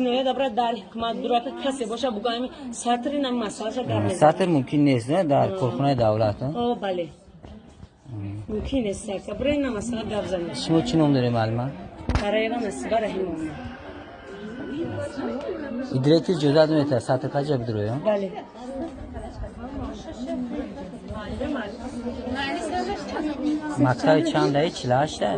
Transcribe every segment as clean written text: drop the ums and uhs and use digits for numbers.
Ноя добра дар ҳукумат дурака касе боша бугӯ, ами сатри на масъалаша гап мезанад. Сатр мумкин нест, не, дар корхонаи давлат? О, бале, мумкин нест, ака, бира ина масъала гап занед. Шумо чӣ ном доред, муаллима? Караева Насиба Раҳимовна. И директор иҷозат наметиҳад сатр каҷа бидроя? Бале. Мактаби чандаи? 48-а?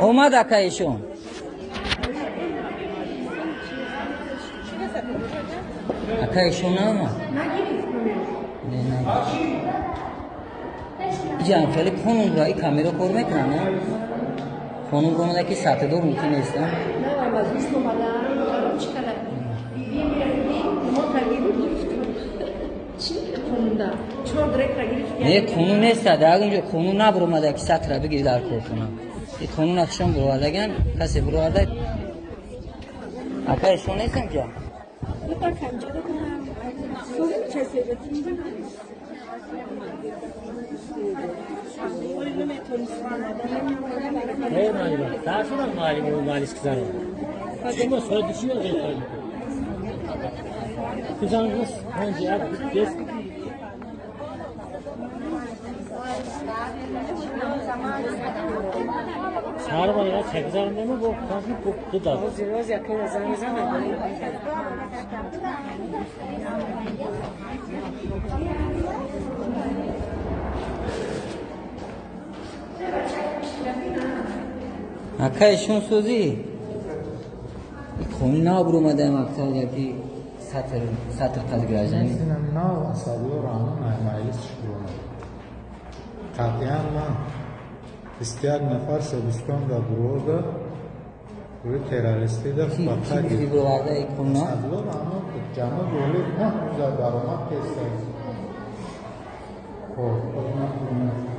Омад ака ишон. Ака ишон наомад? Не, не. Иҷа хеле қонунро и камера кор мекунад, не? Қонун омада ки сатҳдор мумкин нест, а? Не, қонун нест, дар онҷо қонун набуромада ки сатҳра бигири дар корхона. И қонун ахшом буровардаган, касе буроварда. Ака ишон нест инҷа? Ака ишон сӯзӣ? Қонун набуромада мактаб ки сатр қад гражданин? Нав Асадулло Раҳмон маҷлис шуд. Қатъиян ман 21 нафар Собистонда бурорда рӯи террористида. Буроварда и қонун? Асадулло Раҳмон ҷаноби олӣ 9 рӯза баромад кеста. Хоб.